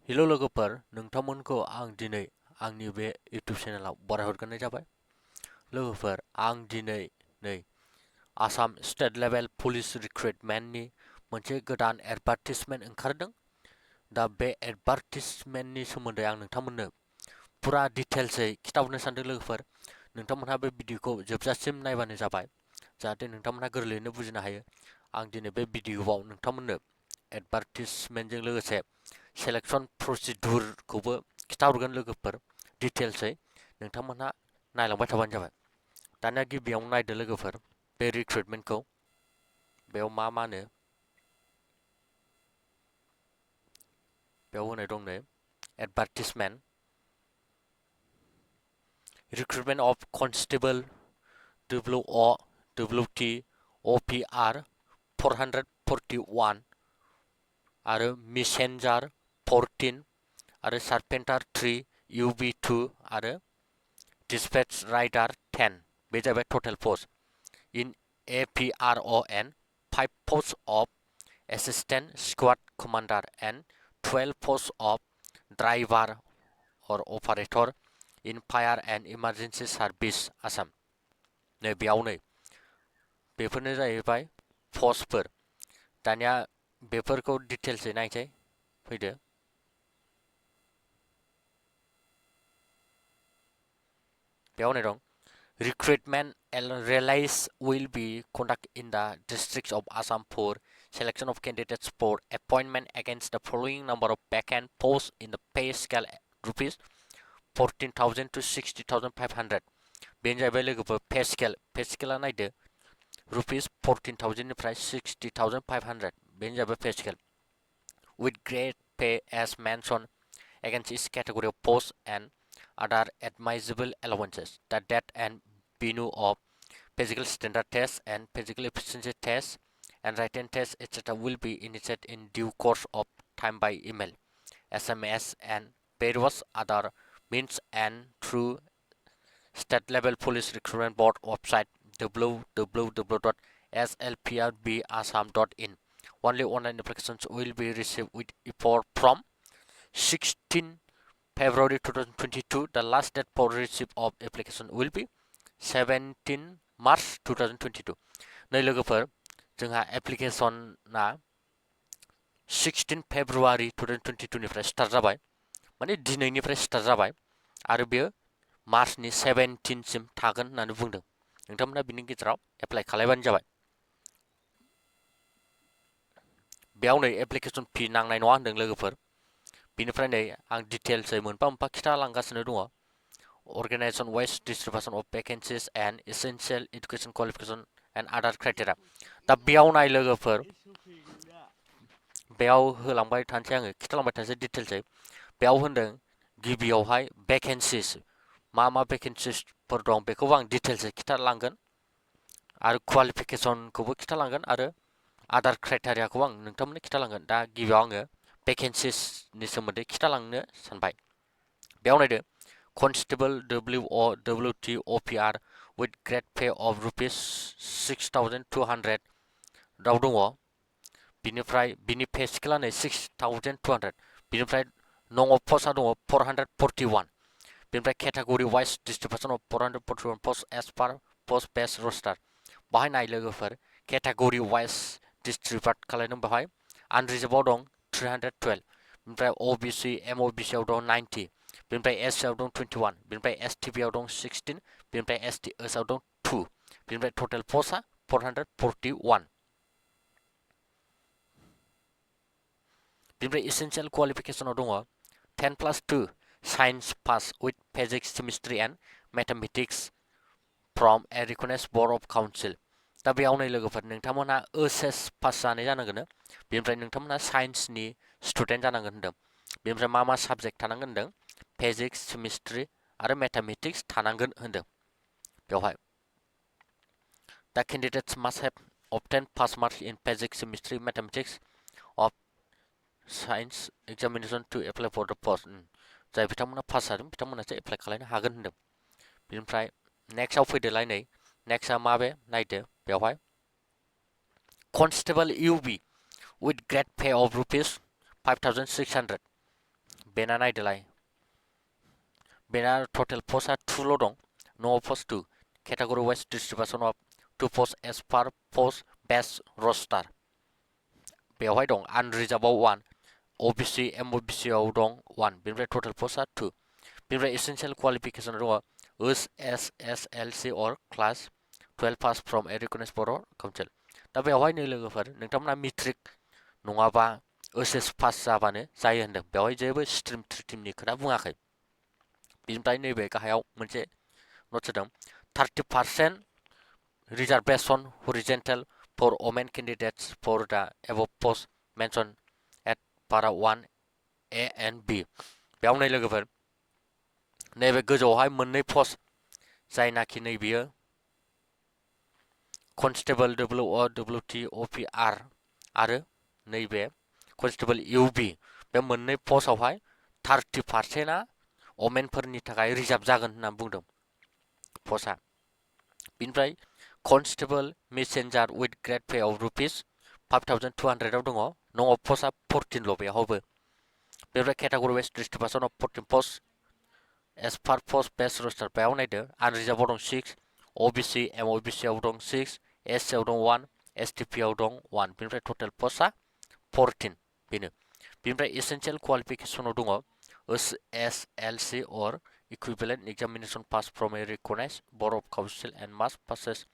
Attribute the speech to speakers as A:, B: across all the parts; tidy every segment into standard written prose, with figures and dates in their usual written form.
A: Hello लोगोफोर नोंथांमोनखौ आं दिनै आंनि बे इउटिउब चेनेलाव बरायहरग्रोनाय जाबाय लोगोफोर आं दिनै नै आसाम स्टेट लेभेल पुलिस रिक्रुटमेन्टनि मोनसे गोदान एडभार्टिसमेन्ट ओंखारदों दा बे एडभार्टिसमेन्टनि सोमोन्दै आं नोंथांमोननो फुरा डिटेल्सै खिथाहरनो सानदों लोगोफोर नोंथांमोनहा बे भिडिअखौ जोबजासिम नायबानो जाबाय जाहाथे नोंथांमोनहा गोरलैयैनो बुजिनो हायो आं दिनै बे भिडिअआव नोंथांमोननो एडभार्टिसमेन्टजों लोगोसे सेलेक्शन प्रसिडुरखौबो खिथाहरगोन लोगोफोर डिटेल्सै नोंथांमोनहा नायलांबाय थाबानो जाबाय दानिया गिबियावनो नायदो लोगोफोर बे रिक्रुटमेन्टखौ बेयाव मा होनो बेयाव होनाय दंनो advertisement recruitment of constable WT OPR 441 आरो मेसेन्जार 14 आरो सार्पेन्टार 3 UB2 आरो dispatch rider 10 बे जाबाय टटेल post in APRON 5 posts of assistant squad commander and 12 posts of driver or operator in fire and emergency service Assam नै बेयाव नै बेफोरनो जाहैबाय पस्टफोर दानिया बेफोरखौ डिटेल्सै नायसै फैदो बेयाव होनाय दं recruitment rallies will be conducted in the districts of Assam for selection of candidates for appointment against the following number of vacant posts in the pay scale rupees 14,000 to 60,500 बेनो जाहैबाय लोगोफोर पे स्केला नायदो rupees 14,000 निफ्राय 60,500 बेनो जाहैबाय Pay scale with grade pay as mentioned against each category of posts and other admissible allowances. The date and venue of physical standard tests and physical efficiency tests and written tests etc. will be initiated in due course of time by email, SMS and various other means and through state level police recruitment board website www.slprbasam.in. Only online applications will be received with effort from 16 February 2022. The last date for receipt of application will be 17 March 2022. नै लोगोफोर जोंहा एप्लिकेशना 16 फेब्रुवारि 2022 निफ्राय start जाबाय माने दिनैनिफ्राय start जाबाय आरो बेयो मार्चनि 17 सिम थागोन होननानै बुंदों नोंथांमोना बिनि गेजेराव एप्लाइ खालायबानो जाबाय बेयाव नै एप्लिकेशन फी नांनाय नङा होनदों लोगोफोर बिनिफ्राय नै आं डिटेल्सै मोनफा मोनफा खिथालांगासिनो दङ organization wise distribution of vacancies and essential education qualification and other criteria दा बेयाव नाय लोगोफोर बेयाव होलांबाय थानोसै आङो खिथालांबाय थानोसै डिटेल्सै बेयाव होनदों गिबियावहाय भेकेन्सिस मा भेकेन्सिसफोर दं बेखौबो आं डिटेल्सै खिथालांगोन आरो क्वालिफिकेसनखौबो खिथालांगोन आरो आदार क्राइटेरियाखौ आं नोंथांमोननो खिथालांगोन दा गिबियाव आङो भेकेन्सिसनि सोमोन्दै खिथालांनो सानबाय बेयाव नायदो Constable WT OPR with grade pay of rupees 6,200 दाव दङ बिनिफ्राय बिनि पे स्केला नै 6,200 बिनिफ्राय नंगौ पस्टआ दङ 441 बिनिफ्राय category wise distribution of 441 posts as per post based roster बाहाय नाय लोगोफोर category wise distribute खालायदों बाहाय unreserved दं 312 बिनिफ्राय OBC MOBC आव दं 90 बिनिफ्राय SC आव दं 21 बिनिफ्राय STB आव दं 16 बिनिफ्राय STS आव दं 2 बिनिफ्राय टोटल पोस्टआ 441 बिनिफ्राय एसेन्शियेल क्वालिफिकेशनाव दङ 10+2 science pass with physics chemistry and mathematics from A recognised board of council दा बेयाव नै लोगोफोर नोंथांमोनहा OSS पास जानाय जानांगोन बेनिफ्राय नोंथांमोनहा साइन्सनि स्टुडेन्ट जानांगोन होनदों बेनिफ्राय मा साबजेक्ट थानांगोन होनदों फिजिक्स केमिस्ट्रि आरो मेथमेटिक्स थानांगोन होनदों बेवहाय दा candidates must have obtained pass marks in physics chemistry mathematics of science examination to apply for the post जाय बिथांमोना पास जादों बिथांमोनासो एप्लाइ खालायनो हागोन होनदों बिनिफ्राय नेक्स्टआव फैदोलाय नै नेक्स्टआ माबे नायदो बेवहाय constable UB with grade pay of rupees 5,600 बेना नायदोलाय बेना टटेल पस्टआ 2 ल' दं नो post 2 category wise distribution of 2 posts as per post base roster बेवहाय दं unreserved 1 OBC MOBC आव दं 1 बेनिफ्राय टटेल पस्टआ 2 बेनिफ्राय essential qualification दङ SSLC or class 12 pass from a recognized Bodo' council दा बेवहाय नै लोगोफोर नोंथांमोना मेट्रिक नङाबा ओएचएस पास जाबानो जायो होनदों बेवहाय जेबो स्ट्रिम थ्रिटिमनि खोथा बुङाखै बिनिफ्राय नैबे गाहायाव मोनसे नोट्स होदों 30% reservation horizontal for women candidates for the above post mentioned at para 1 A and B बेयाव नै लोगोफोर नैबे गोजौआवहाय मोननै पस्ट जायनाखि नैबेयो कनस्टेबल WOWT OPR आरो नैबे कनस्टेबल UB बे मोननै पस्टआवहाय 30%आ वमेनफोरनि थाखाय रिजार्भ जागोन होनना बुंदों पस्टआ बिनिफ्राय constable messenger with grade pay of rupees 5200 आव दङ न'आव पस्टआ 14 ल' बेयावबो बेनिफ्राय category wise distribution of 14 post as per post base roster बेयाव नायदो आनरिजार्भआव दं 6 OBC MOBC आव दं 6 SC आव दं 1 STP आव दं 1 बेनिफ्राय टटेल पस्टआ 14 बेनो बेनिफ्राय एसेन्शियेल क्वालिफिकेसनाव दङ SLC or equivalent examination pass from a recognized board of council and must possess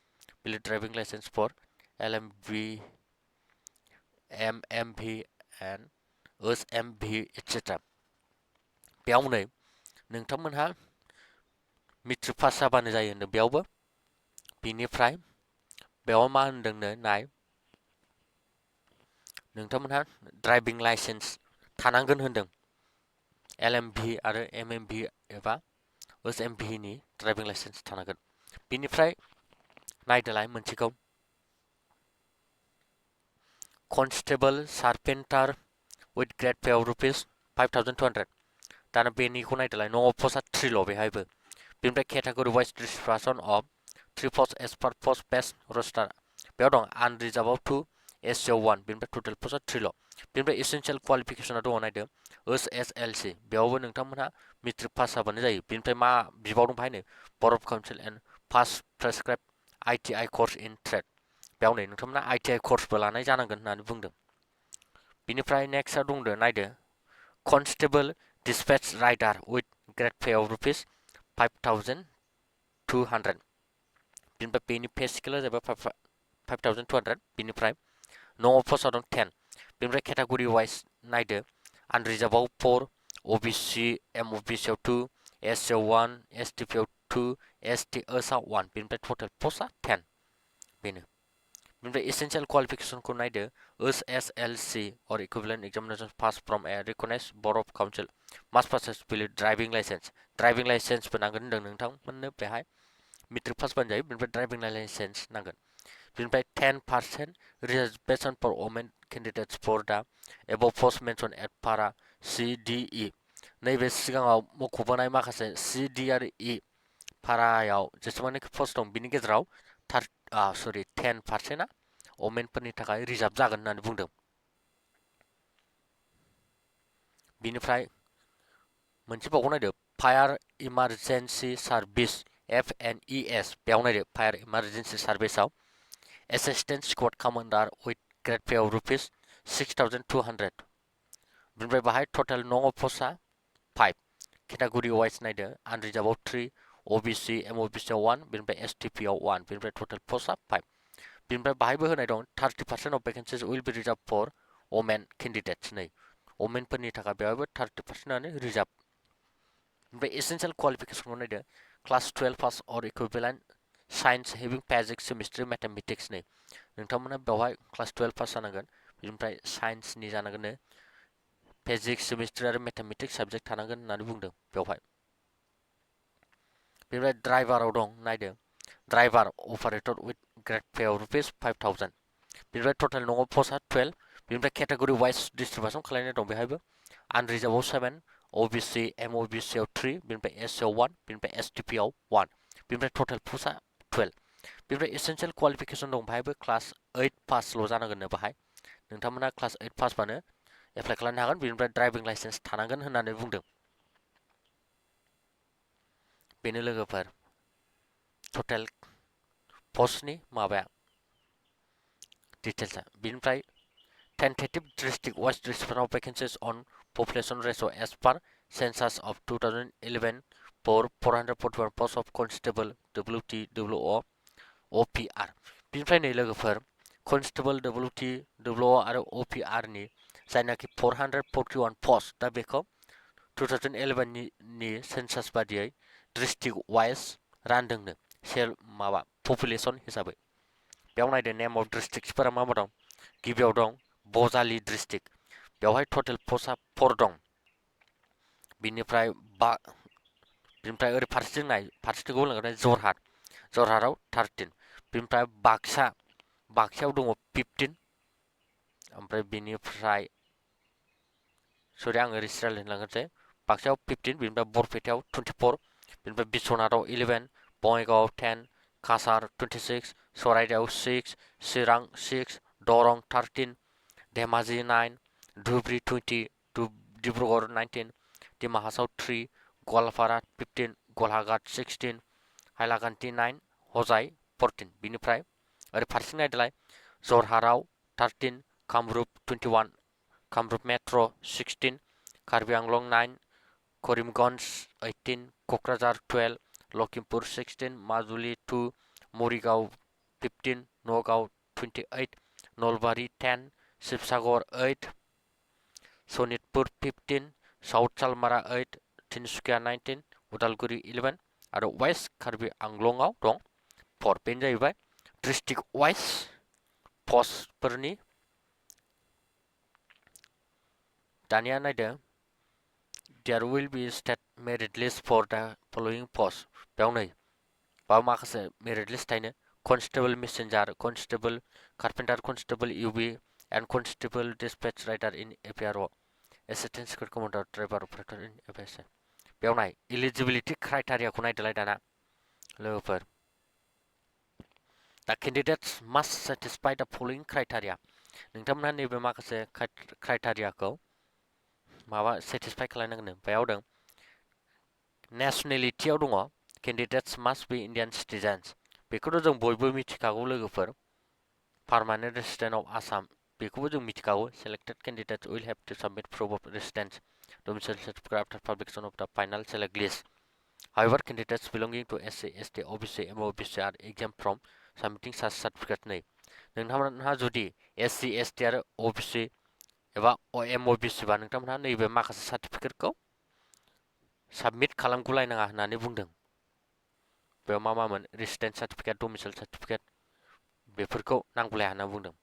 A: valid driving license for LMV, MMV and SMV etc. बेयाव नै नोंथांमोनहा मेट्रिक पास जाबानो जायो होनदों बेयावबो बिनिफ्राय बेयाव मा होनदोंनो नाय नोंथांमोनहा ड्राइभिं लाइसेन्स थानांगोन होनदों LMV आरो MMV एबा SMV नि ड्राइभिं लाइसेन्स थानांगोन बिनिफ्राय नायदोलाय मोनसेखौ constable carpenter with grade pay of rupees 5200 दाना बेनिखौ नायदोलाय न'आव पस्टआ 3 ल' बेहायबो बेनिफ्राय category wise distribution of 3 posts as per post base roster बेयाव दं आनरिजार्भआव 2 SC आव 1 बेनिफ्राय टटेल पस्टआ 3 ल' बेनिफ्राय एसेन्शियेल क्वालिफिकेसना दङ नायदो SSLC बेयावबो नोंथांमोनहा मेट्रिक पास जाबानो जायो बेनिफ्राय मा बिबाव दं बाहायनो board of council and pass prescribe ITI course in trade बेयाव नै नोंथांमोना ITI courseबो लानाय जानांगोन होननानै बुंदों बिनिफ्राय नेक्स्टआ दंदो नायदो constable dispatch rider with grade pay of rupees 5200 बिनिफ्राय बेनि पे स्केला जाबाय 5200 बिनिफ्राय न'आव पस्टआ दं 10 बेनिफ्राय केटागरि वाइज नायदो आनरिजार्भआव 4 OBC MOBC आव 2 SC आव 1 STP आव 2 ST आव 1 बेनिफ्राय टटेल पस्टआ 10 बेनो बेनिफ्राय एसेन्शियेल क्वालिफिकेसनखौ नायदो SSLC or equivalent examination pass from a recognized board of council must possess valid driving लाइसेन्सबो नांगोन होनदों नोंथांमोननो बेहाय मेट्रिक पास बानो जायो बेनिफ्राय ड्राइभिं लाइसेन्स नांगोन बेनिफ्राय 10% reservation for women candidates for the above post mentioned at para CDE नैबे सिगाङाव मख'बोनाय माखासे CD आरो E पारायाव जेसेबांनाखि पस्ट दं बिनि गेजेराव 10%आ वमेनफोरनि थाखाय रिजार्भ जागोन होननानै बुंदों बिनिफ्राय मोनसे बावखौ नायदो फायार इमारजेन्सि सार्भिस FNES बेयाव नायदो फायार इमारजेन्सि सार्भिसआव assistant squad commander with grade pay of rupees 6200 बेनिफ्राय बाहाय टटेल न'आव पस्टआ 5 केटागरि वाइज नायदो आनरिजार्भआव 3 OBC MOBC आव 1 बेनिफ्राय STP आव 1 बेनिफ्राय टटेल पस्टआ 5 बेनिफ्राय बाहायबो होनाय दं 30% of vacancies will be reserved for women candidates नै वमेनफोरनि थाखाय बेवहायबो 30%आनो रिजार्भ ओमफ्राय एसेन्शियेल क्वालिफिकेसनखौ नायदो class 12 pass or equivalent science having basic chemistry mathematics नै नोंथांमोना बेवहाय क्लास 12 पास जानांगोन बेनिफ्राय साइन्सनि जानांगोन फिजिक्स केमिस्ट्रि आरो मेथामेटिक्स साबजेक्ट थानांगोन होननानै बुंदों बेवहाय बेनिफ्राय ड्राइभाराव दं नायदो driver operator with grade pay of rupees 5000 बेनिफ्राय टटेल न'आव पस्टआ 12 बेनिफ्राय केटागरि वाइज डिस्ट्रिबिउसन खालामनाय दं बेहायबो आनरिजार्भआव 7 OBC MOBC आव 3 बेनिफ्राय SC आव 1 बेनिफ्राय STP आव 1 बेनिफ्राय टटेल पस्टआ 12 बेनिफ्राय एसेन्शियेल क्वालिफिकेसन दं बेहायबो क्लास 8 पासल' जानांगोननो बाहाय नोंथांमोना क्लास 8 पास बानो एप्लाइ खालामनो हागोन बेनिफ्राय ड्राइभिं लाइसेन्स थानांगोन होननानै बुंदों बेनो लोगोफोर टटेल पस्टनि माबाया डिटेल्सआ बेनिफ्राय tentative district wise distribution of vacancies on population ratio as per census of 2011 for 441 posts of constable WT WO OPR बिनिफ्राय नै लोगोफोर constable WT WO आरो OPR नि जायनाखि 441 post दा बेखौ 2011 नि सेन्सास बादियै डिस्ट्रिक्ट वाइज रानदोंनो सेल माबा पपुलेसन हिसाबै बेयाव नायदो नेम अफ डिस्ट्रिक्टसफोरा मा दं गिबियाव दं बजालि डिस्ट्रिक्ट बेवहाय टटेल पस्टआ 4 दं बिनिफ्राय बिनिफ्राय ओरै फारसेथिं नाय फारसेथिंखौ लांनाय जरहाटआव 13 बिनिफ्राय बाक्सायाव दङ 15 ओमफ्राय बिनिफ्राय सरि आं ओरै सिरियाल होनलांगोनसै बाक्सायाव 15 बिनिफ्राय बरपेटायाव 24 बिनिफ्राय बिश्वनाथाव 11 बङाइगावआव 10 काछार 26 सराइदेआव 6 चिरां 6 दरं 13 धेमाजि 9 धुबरी 20 डिब्रुगड़ 19 डिमा हासाव 3 गवालपारा 15 गलाघाट 16 हाइलाकान्दी 9 हजाय 14 बिनिफ्राय ओरै फारसेथिं नायदोलाय जरहाटआव 13 कामरुप 21 कामरुप मेट्र 16 कार्बि आंलं 9 करिमगन्ज 18 क'क्राझार 12 लखिमपुर 16 माजुलि 2 मरिगाव 15 नगाव 28 नलबारि 10 शिबसागर 8 सनितपुर 15 साउथ सालमारा 8 तिनसुकिया 19 उदालगुरि 11 आरो वेस्ट कार्बि आंलंआव दं 4 बेनो जाहैबाय डिस्ट्रिक्ट वाइज पस्टफोरनि दानिया नायदो there will be state merit list for the following posts बेयाव नै बा माखासे मेरिट लिस्ट थायो constable messenger constable carpenter constable UB and constable dispatch rider in APRO assistant security commander driver operator in FSA बेयाव नाय eligibility criteria खौ नायदोलाय दाना लोगोफोर the candidates must satisfy the following criteria नोंथांमोनहा नैबे माखासे क्राइटेरियाखौ माबा सेटिसफाइ खालामनांगोन बेयाव दं नेशनेलिटियाव दङ candidates must be Indian citizens बेखौथ' जों बयबो मिथिखागौ लोगोफोर permanent resident of Assam बेखौबो जों मिथिखागौ selected candidates will have to submit proof of residence domicile certificate after publication of the final select list however candidates belonging to SC ST OBC MOBC are exempt from submitting such certificate नै नोंथांमोनहा जुदि SC ST आरो OBC एबा MOBC बा नोंथांमोनहा नैबे माखासे सार्टिफिकेटखौ submit खालामगुलायनाङा होननानै बुंदों बेयाव मामोन रेसिडेन्ट सार्टिफिकेट डमिसाइल सार्टिफिकेट बेफोरखौ नांगुलाया होनना बुंदों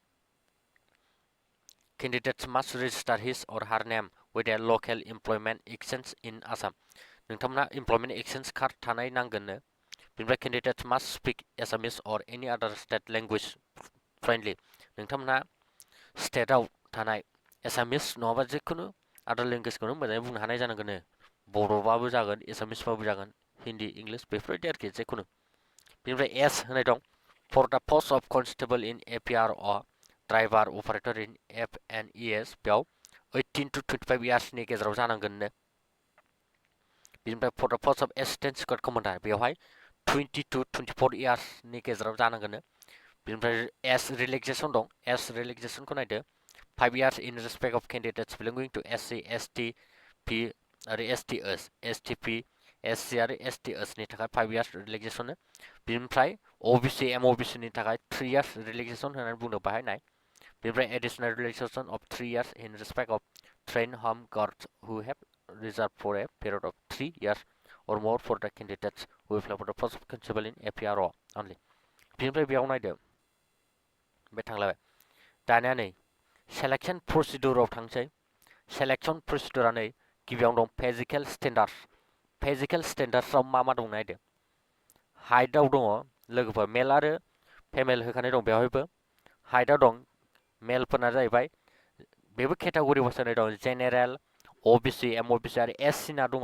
A: candidates must register his or her name with a local employment exchange in Assam नोंथांमोनहा employment exchange card थानाय नांगोननो बेनिफ्राय candidates must speak Assamese or any other state language friendly नोंथांमोनहा स्टेटआव थानाय एसामिस नङाबा जिखुनु आदार लेंगुवेजखौनो मोजाङै बुंनो हानाय जानांगोन बर'बाबो जागोन एसामिसबाबो जागोन हिन्दी इंलिश बेफोरबायदि आरोखि जिखुनु बेनिफ्राय एस होनाय दं for the post of constable in APR or driver operator in FNES बेयाव 18 to 25 इयार्सनि गेजेराव जानांगोननो बेनिफ्राय for the post of assistant squad commander बेवहाय 20 to 24 इयार्सनि गेजेराव जानांगोननो बेनिफ्राय एस रिलेक्सेसन दं एस रिलेक्सेसनखौ नायदो 5 years in respect of candidates belonging to SC, ST, P आरो STS, STP, SC आरो STS नि थाखाय 5 years रिलेक्सेसन बेनिफ्राय OBC, MOBC नि थाखाय 3 years रिलेक्सेसन होननानै बुंदों बाहाय नाय बेनिफ्राय additional relaxation of 3 years in respect of trained home guards who have reserved for a period of 3 years or more for the candidates who apply for the post of constable in APRO only बेनिफ्राय बेयाव नायदो बे थांलायबाय दानिया नै selection प्रसिडिउराव थांसै selection प्रसिडिउरा नै गिबियावनो दं फिजिकेल स्टेन्डार्ड्सआव मा दं नायदो हाइटआव दङ लोगोफोर मेल आरो फेमेल होखानाय दं बेवहायबो हाइटआव दं मेलफोरना जाहैबाय बेबो केटेगरि वाइस होनाय दं जेनेरेल OBC MOBC आरो SC ना दङ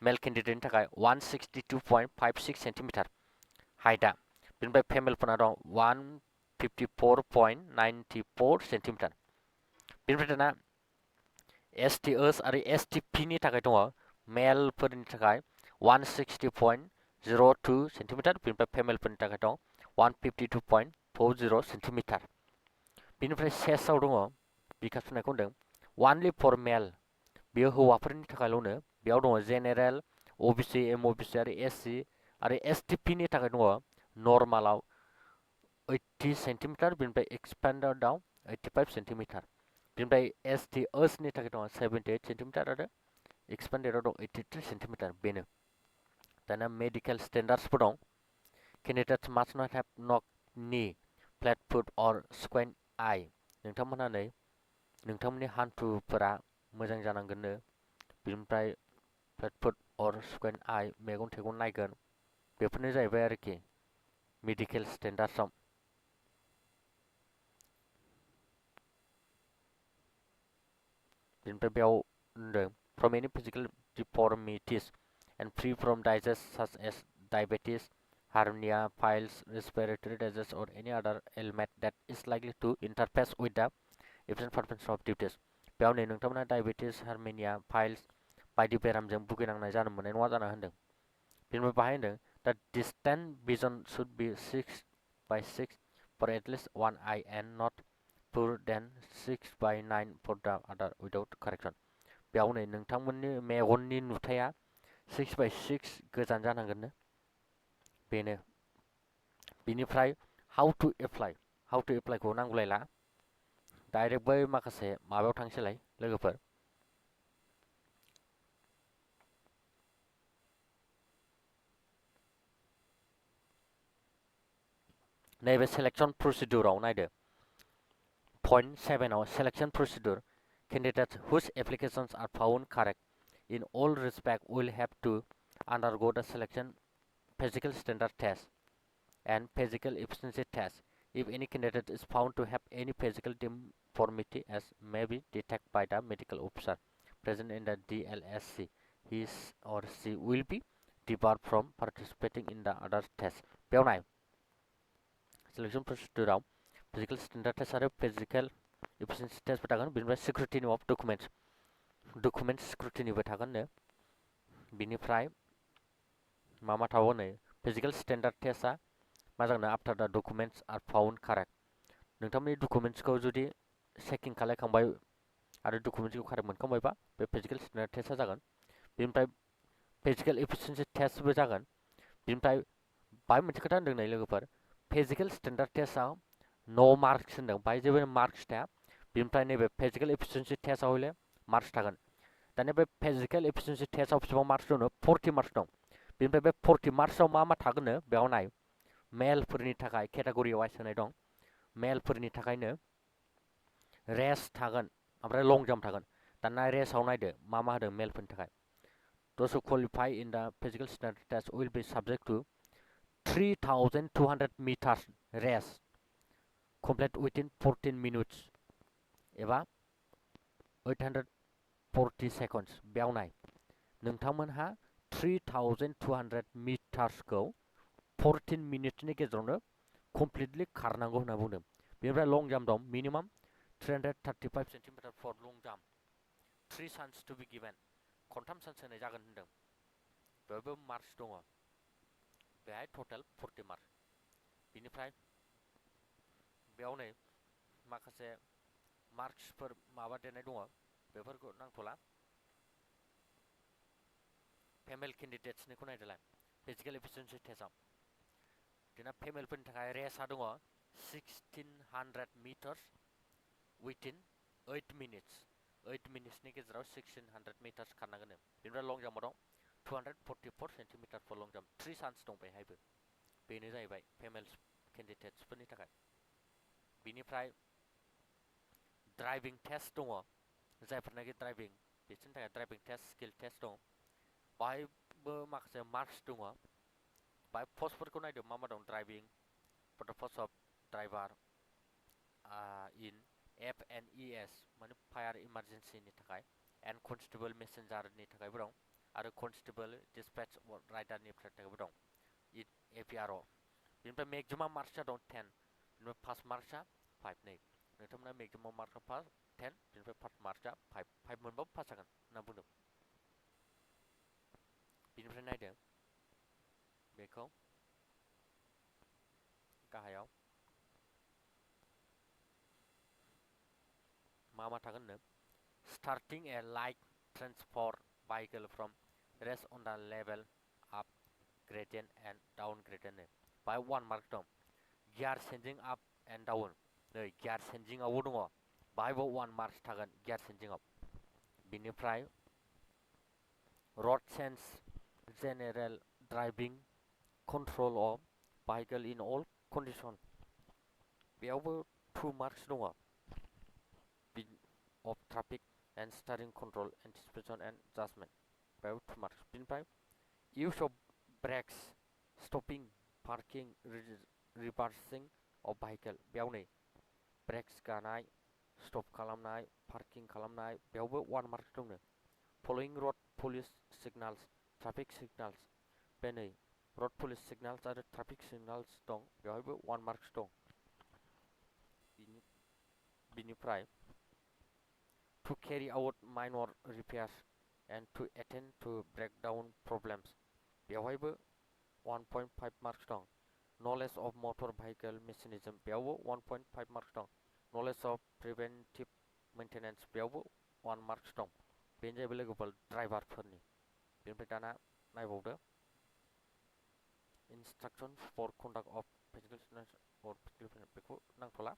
A: मेल केन्डिडेटनि थाखाय 162.56 सेन्टिमिटार हाइटआ बेनिफ्राय फेमेलफोरना दं 154.94 सेन्टिमिटार बेनिफ्राय दाना STS आरो STP नि थाखाय दङ मेलफोरनि थाखाय 160.02 सेन्टिमिटार बेनिफ्राय फेमेलफोरनि थाखाय दं 152.40 सेन्टिमिटार बेनिफ्राय सेसआव दङ बिखा सुनायखौ होनदों only for male बेयो हौवाफोरनि थाखायल'नो बेयाव दङ जेनेरेल OBC MOBC आरो SC आरो STP नि थाखाय दङ नर्मालाव 80 सेन्टिमिटार बेनिफ्राय एक्सपेन्डेडआव 85 सेन्टिमिटार बेनिफ्राय STS नि थाखाय दङ 78 सेन्टिमिटार आरो एक्सपेन्डेडआव दं 83 सेन्टिमिटार बेनो दाना मेडिकेल स्टेन्डार्ड्सफोर दं candidates must not have knock knee flat foot or squint eye नोंथांमोननि हान्थुफोरा मोजां जानांगोननो बेनिफ्राय फ्लेट फुट अर स्क्वेन्ट आइ मेगन थेगन नायगोन बेफोरनो जाहैबाय आरोखि मेडिकेल स्टेन्डार्ड्सआव बेनिफ्राय बेयाव होनदों from any physical deformities and free from diseases such as diabetes, hernia, piles, respiratory disease or any other ailment that is likely to interfere with the efficient performance of duties. बेयाव नै नोंथांमोना diabetes हार्मेनिया files बायदि बेरामजों भुगिनांनाय जानो मोननाय नङा जाना होनदों बेनिफ्राय बाहाय होनदों दा distant vision should be 6/6 for at least one eye and not poor than 6/9 for the other without correction. बेयाव नै नोंथांमोननि मेगननि नुथाया 6/6 गोजान जानांगोननो बेनो बेनिफ्राय हाउ टु एप्लाइखौ नांगौलायला डाइरेक्ट बै माखासे माबायाव थांसैलाय लोगोफोर नैबे सेलेक्शन प्रसिड्यूराव नायदो point 7 आव selection procedure candidates whose applications are found correct in all respect will have to undergo the selection physical standard test and physical efficiency test. If any candidate is found to have any physical deformity as may be detected by the medical officer present in the DLSC, he or she will be debarred from participating in the other test. बेयाव नाय selection procedure आव physical standard test आरो physical efficiency test थागोन बेनिफ्राय scrutiny of documents scrutiny थागोननो बिनिफ्राय मा थाबावो नै physical standard testआ मा जागोन after the documents are found correct नोंथांमोननि डकुमेन्ट्सखौ जुदि चेकिं खालामखांबाय आरो डकुमेन्ट्सखौ कारेक्ट मोनखांबायबा बे फिजिकल स्टेन्डार्ड टेस्टआ जागोन बेनिफ्राय फिजिकल एफिशिएन्सि टेस्टबो जागोन बेनिफ्राय बाहाय मोनसे खोथा होनदों नै लोगोफोर फिजिकल स्टेन्डार्ड टेस्टआव नो मार्क्स होनदों बाहाय जेबो मार्क्स थाया बेनिफ्राय नैबे फिजिकल एफिशिएन्सि टेस्टआव हले मार्क्स थागोन दानिया बे फिजिकल एफिशिएन्सि टेस्टआव बेसेबां मार्क्स दङ 40 मार्क्स दं बेनिफ्राय बे 40 मार्क्सआव मा थागोननो बेयाव नाय मेलफोरनि थाखाय केटेगरि वाइज होनाय दं मेलफोरनि थाखायनो रेस थागोन ओमफ्राय लं जाम्प थागोन दाना रेसाव नायदो मा होदों मेलफोरनि थाखाय those who qualify in the physical standard test will be subject to 3,200 meters race complete within 14 minutes एबा 840 seconds बेयाव नाय नोंथांमोनहा 3,200 मिटार्सखौ 14 मिनिटनि गेजेरावनो कमप्लिटलि खारनांगौ होनना बुंदों बेनिफ्राय लं जाम्प दं minimum 335 centimetre for long jump 3 chance to be given खनथाम चान्स होनाय जागोन होनदों बेवहायबो मार्क्स दङ बेहाय टटेल 40 मार्क्स बेनिफ्राय बेयाव नै माखासे मार्क्सफोर माबा देरनाय दङ बेफोरखौ नांथ'ला फेमेल केन्डिडेट्सनिखौ नायदोलाय फिजिकल एफिशिएन्सि टेस्टआव जोंना फेमेलफोरनि थाखाय रेसआ दङ 1600 मिटार्स within 8 minutes 8 मिनिट्सनि गेजेराव 1600 मिटार्स खारनांगोन बेनिफ्राय लं जाम्पआव दं 244 centimetre for long jump 3 chance दं बेहायबो बेनो जाहैबाय फेमेल केन्डिडेट्सफोरनि थाखाय बेनिफ्राय ड्राइभिं टेस्ट दङ जायफोरनाखि ड्राइभिं बिसोरनि थाखाय ड्राइभिं टेस्ट स्किल टेस्ट दं बाहायबो माखासे मार्क्स दङ बाहाय पस्टफोरखौ नायदो मा दं driving for the post of driver in FNES माने फायार इमारजेन्सिनि थाखाय एन्ड कनस्टेबल मेसेन्जारनि थाखायबो दं आरो कनस्टेबल डिसपेच राइडारनि थाखायबो दं APRO बेनिफ्राय मेक्सिमाम मार्क्सआ दं 10 बेनिफ्राय फार्स्ट मार्क्सआ 5 नै नोंथांमोना मेक्सिमाम मार्कआ पास 10 बिनिफ्राय फार्स्ट मार्कआ 5 मोनबाबो पास जागोन होनना बुंदों। बिनिफ्राय नायदो बेखौ गाहायाव मा थागोन नो starting a light transport vehicle from rest on the level up gradient and down gradient by 1 mark दं। गियार चेन्जिं आप एन्ड डाउन नै गियार चेन्जिंआवबो दङ बाहायबो 1 मार्क्स थागोन गियार चेन्जिंआव। बिनिफ्राय road sense general driving control of vehicle in all condition बेयावबो 2 marks दङ। of traffic and steering control anticipation and judgment बेयाव 2 marks. बिनिफ्राय use of brakes stopping parking reversing of vehicle बेयाव नै ब्रेक्स गानाय स्टप खालामनाय पार्किं खालामनाय बेयावबो 1 मार्क्स दंनो। following road police signals traffic signals बे नै road police signals आरो traffic signals दं बेवहायबो 1 मार्क्स दं। बिनिफ्राय to carry out minor repairs and to attend to breakdown problems बेवहायबो 1.5 मार्क्स दं। knowledge of motor vehicle mechanism बेयावबो 1.5 मार्क्स दं। knowledge of preventive maintenance बेयावबो 1 मार्क्स दं। बेनो जाहैबाय लोगोफोर ड्राइभारफोरनि। बेनिफ्राय दाना नायबावदो instruction for conduct of physical fitness or physical fitness बेखौ नांथ'ला।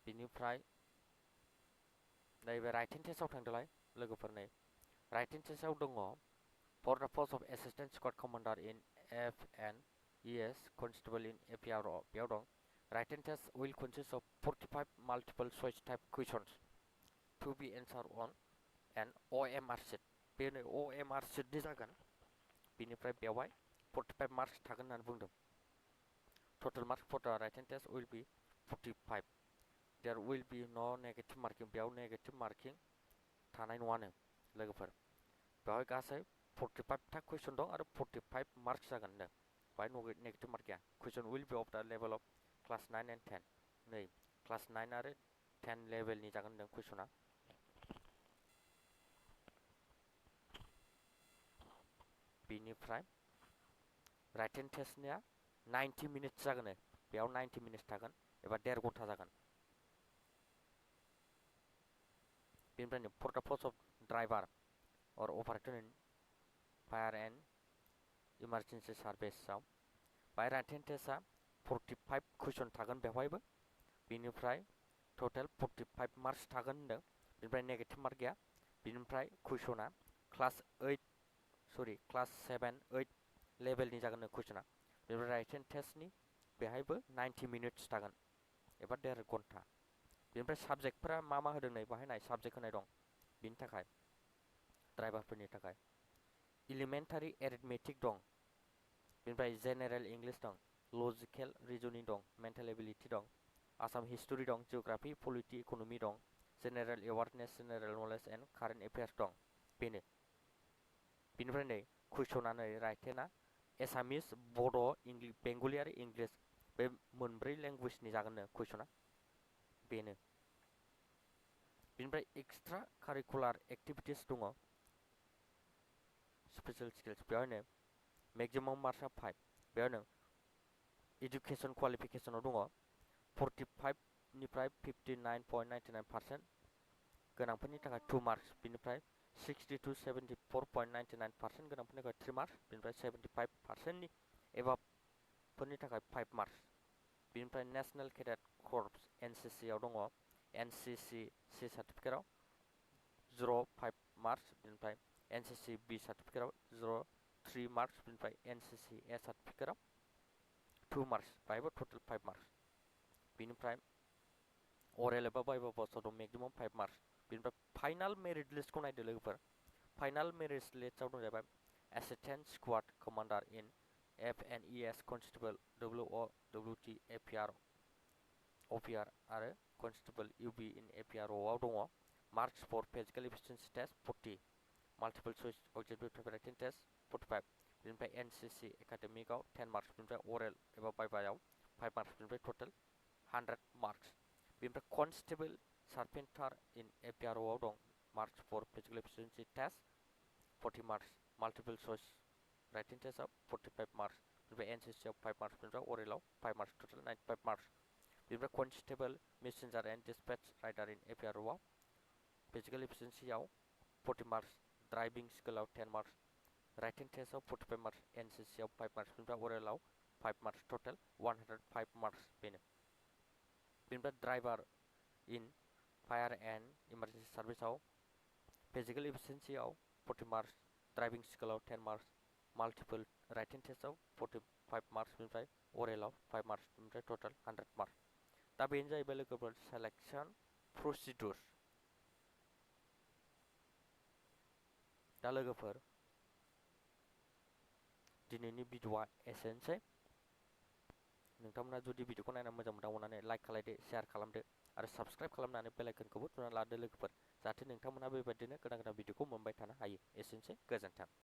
A: बिनिफ्राय नैबे राइटिं टेस्टआव थांदोलाय लोगोफोरनि राइटिं टेस्टआव दङ for the post of assistant squad commander in FNES constable in APRO बेयाव दं writing test will consist of 45 multiple choice type questions to be answered on an OMR sheet बेनो OMR sheet नि जागोन। बिनिफ्राय बेवहाय 45 marks थागोन होननानै बुंदों। total marks for the writing test will be 45 there will be no negative marking बेयाव negative मार्किं थानाय नङानो लोगोफोर बेवहाय गासै 45 था कुइसन दं आरो 45 मार्क्स जागोन नो बाय नेगेटिभ मार्क गैया। कुइसन विल बी अफ द लेवल अफ क्लास 9 एन्ड 10 नै क्लास 9 आरो 10 लेभेलनि जागोन होनदों कुइसना। बिनिफ्राय राइटिं टेस्टनिया 90 मिनिट्स जागोन बेयाव 90 मिनिट्स थागोन एबा 1.5 घन्टा जागोन। बेनिफ्राय for the post of driver और operator in fire and emergency सार्भिसाव बाय राइटिं टेस्टआ 45 कुइसन थागोन बेवहायबो। बिनिफ्राय टोटल 45 मार्क्स थागोन होनदों। बिनिफ्राय नेगेटिभ मार्क गैया। बिनिफ्राय कुइसना क्लास 7 8 लेभेलनि जागोन कुइसना। बेनिफ्राय राइटिं टेस्टनि बेहायबो 90 मिनिट्स थागोन एबा 1.5 घन्टा। बेनिफ्राय साबजेक्टफोरा मा होदों नै बाहाय नाय साबजेक्ट होनाय दं बिनि थाखाय ड्राइभारफोरनि थाखाय एलिमेन्टारि एरिथमेटिक दं। बेनिफ्राय जेनेरेल इंलिश दं लजिकेल रिजनिं दं मेन्टेल एबिलिटि दं आसाम हिस्टरि दं जिअग्राफि पलिटि इकनमि दं general awareness general knowledge and current affairs दं बेनो। बिनिफ्राय नै कुइसना नै राइटेना एसामिस बड' बेंगलि आरो इंलिश बे मोनब्रै लेंगुवेजनि जागोननो कुइसना बेनो। बिनिफ्राय एक्सट्रा कारिकुलार एक्टिभिटिस दङ स्पेशल स्किल्स बेवहायनो मेक्सिमाम मार्क्सआ 5 बेवहायनो एडुकेशन क्वालिफिकेशनाव दङ 45 निफ्राय 59.99% गोनांफोरनि थाखाय 2 मार्क्स। बिनिफ्राय 60 to 74.99% गोनांफोरनि थाखाय 3 मार्क्स। बिनिफ्राय 75% नि एबाबफोरनि थाखाय 5 मार्क्स। बिनिफ्राय नेशनेल केडेट कर्प्स एनसिसि आव दङ एनसिसि सि सार्टिफिकेटआव 0.5 मार्क्स। बिनिफ्राय एनसिसि बि सार्टिफिकेटआव 0.3 मार्क्स। बिनिफ्राय एनसिसि ए सार्टिफिकेटआव 2 मार्क्स बाहायबो टोटल 5 मार्क्स। बिनिफ्राय अरेल एबा भाइभा पस्टआव दं मेक्सिमाम 5 मार्क्स। बिनिफ्राय फाइनाल मेरिट लिस्टखौ नायदो लोगोफोर फाइनाल मेरिट लिस्टआव दं जाहैबाय assistant squad commander in FNES constable WOWT APR OPR आरो कनस्टेबल UB इन APRO आव दङ marks for physical efficiency test 40 multiple choice objective writing test 45 बिनिफ्राय एनसिसि एकाडेमिकआव 10 मार्क्स। बिनिफ्राय अरेल एबा भाइभायाव 5 मार्क्स। बिनिफ्राय टोटल 100 मार्क्स। बेनिफ्राय कनस्टेबल सार्पेन्टार इन APRO आव दं marks for physical efficiency test 40 marks, multiple choice writing टेस्टआव 45 मार्क्स, बेनिफ्राय NCC आव 5 मार्क्स, बेनिफ्राय अरेलाव 5 मार्क्स, टोटल 95 मार्क्स। बेनिफ्राय constable messenger and dispatch rider in APRO आव फिजिकल एफिसिएन्सियाव 40 मार्क्स, ड्राइभिं स्किलाव 10 मार्क्स, राइटिं टेस्टआव 45 मार्क्स, NCC आव 5 मार्क्स, बेनिफ्राय अरेलाव 5 मार्क्स, टोटल 105 मार्क्स बेनो। बेनिफ्राय driver in fire and emergency सार्भिसआव फिजिकल एफिसिएन्सियाव 40 मार्क्स, ड्राइभिं स्किलाव 10 मार्क्स, माल्टिपल राइटिं टेस्टआव 45 मार्क्स, बेनिफ्राय अरेलाव 5 मार्क्स, बेनिफ्राय टोटल 100 मार्क्स। दा बेनो जाहैबाय लोगोफोर सेलेक्सन प्रसिडिउर। दा लोगोफोर दिनैनि भिडिअआ एसेनोसै। नोंथांमोना जुदि भिडिअखौ नायना मोजां मोनदों अननानै लाइक खालामदो, शेयार खालामदो आरो साबस्क्राइब खालामनानै बेल आइकनखौबो थुना लादो लोगोफोर, जाहाथे नोंथांमोना बेबायदिनो गोदान गोदान भिडिअखौ मोनबाय थानो हायो। एसेनोसै, गोजोन्थों।